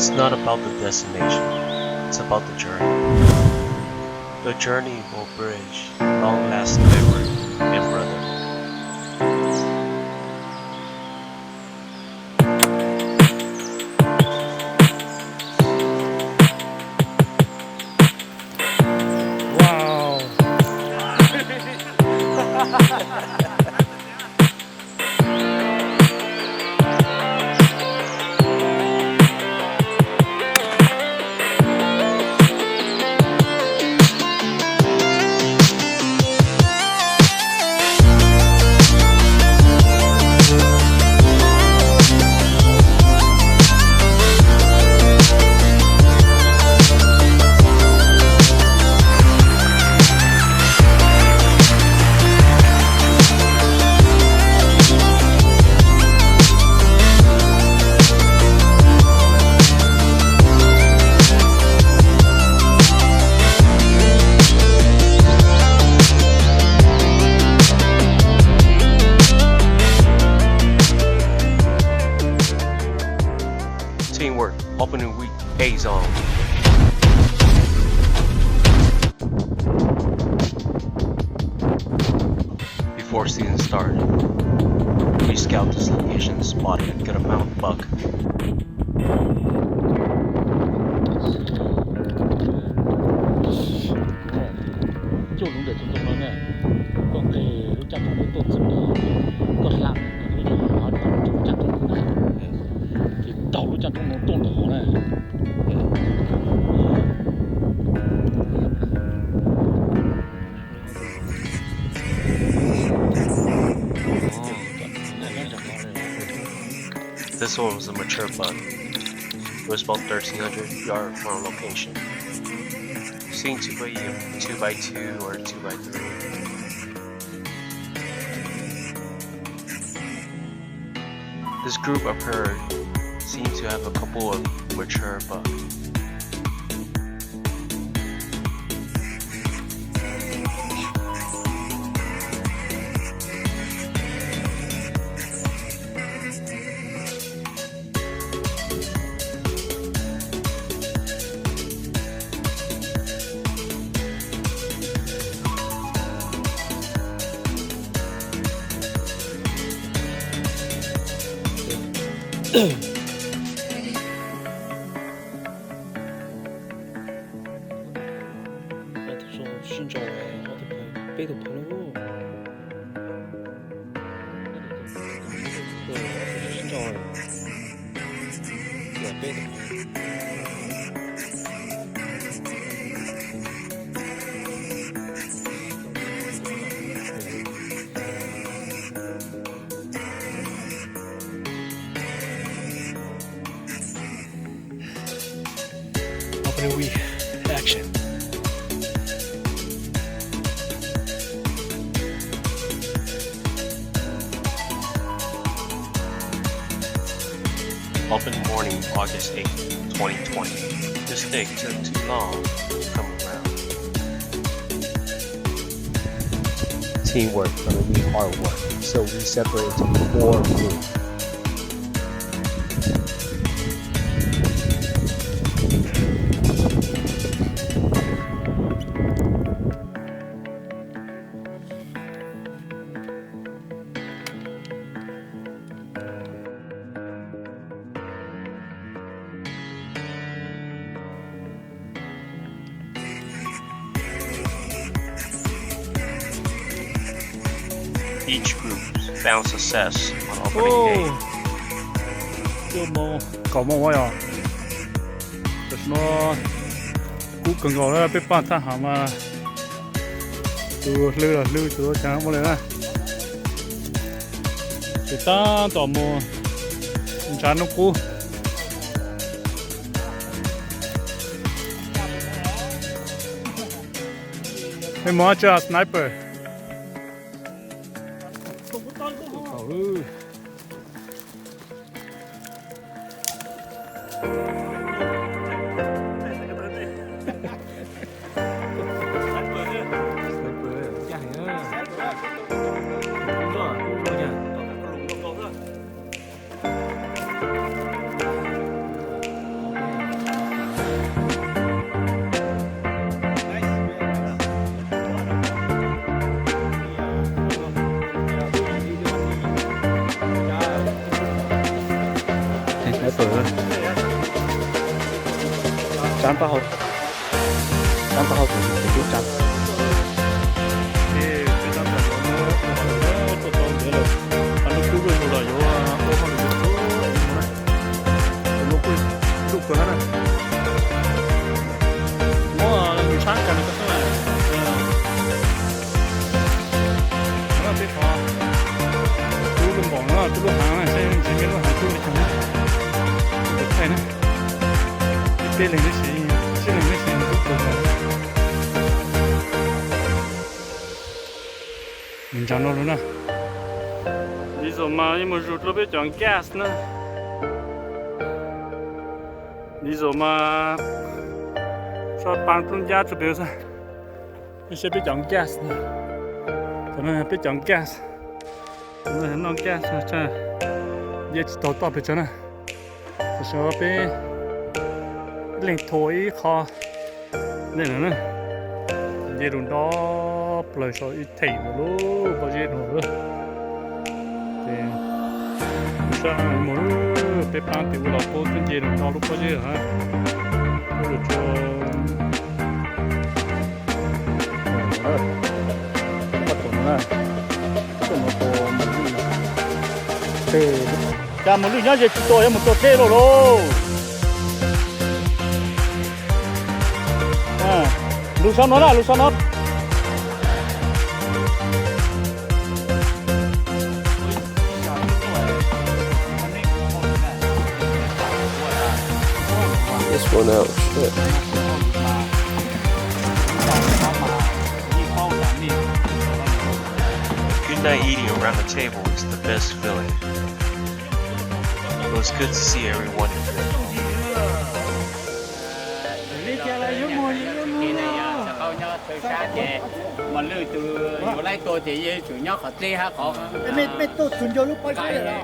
It's not about the destination, it's about the journey. The journey will bridge long lost neighbor and brother. Wow. Teamwork, opening week, A Zone. Before season started, we scout this location, spotted a good amount of buck. Coj lub ntawm tus ntoo no na, koj nqes lub caj roob no tuaj txog, koj hla lub caj roob no na, ces taug lub caj roob no tuaj ntawm hov na. This one was a mature buck. It was about thirteen hundred yards from location. Seemed to be a two by two or two by three. This group of herd seems to have a couple of mature bucks. Sib ntso, ob tug peb tug phaw lawm. Sib ntso, peb tug. Opening week action. Open morning, August eighth, twenty twenty. This day took too long to come around. Teamwork gonna need hard work, so we separate into four groups. Each group found success on opening day. Kaum moos yog, tam sim no kub kawg nkaus na, peb paj thaj hav mas tus hlw los hlw tus ua cas muaj li na. Ces tab tom mus ntshav hnub qub. Peb mus ua tsaj sniper. Tsav taub hau, tsav taub hau kuv tub tsav. Tuaj tau ntev lawm, lub kub zuj zus los yuav ua hauj lwm yuav txhua tus na. Tus lub kub zuj kawg na. Muab nws sab kas nws ko xwb na. Peb qhov tub lub npaum no, tub lub haav na, seb ntsib meb lub haav tub li cas na. Thaij na. Ib peb leeg tib si, tsib leeg tib si tub kawg no. Mus ntsav no lawm na. Li zaum mas yeej mus zus dua peb cov gas na. Li zaum mas tso pa rub ncab tso pem xwb. Peb saib peb cov gas na. Cov no peb cov gas. Noj gas, nce tsis tau toj pes tsawg na. Tam sim no peb ib leeg thua ib qho. Nej na, nce rau nrov plaws saum ib theem ntawd lub pob zeb no lawm. Ces sab mus, peb pab tim ub los puab twb nce rau nrov lub pob zeb lawm. Ub, ub, ub, ub. Cas mos lwj nyob ze tsis tua, yuav mus tua dlej lauj lauj. Lug sau no na, lug sau no. This one out. Shit. Good night eating around the table is the best feeling. It was good to see everyone again. Mos lwj tus yuav laib tua ces yeej tsum nyob qhov dlej hab qhov. Mej tuaj txug ncaug lub pob zeb lawm.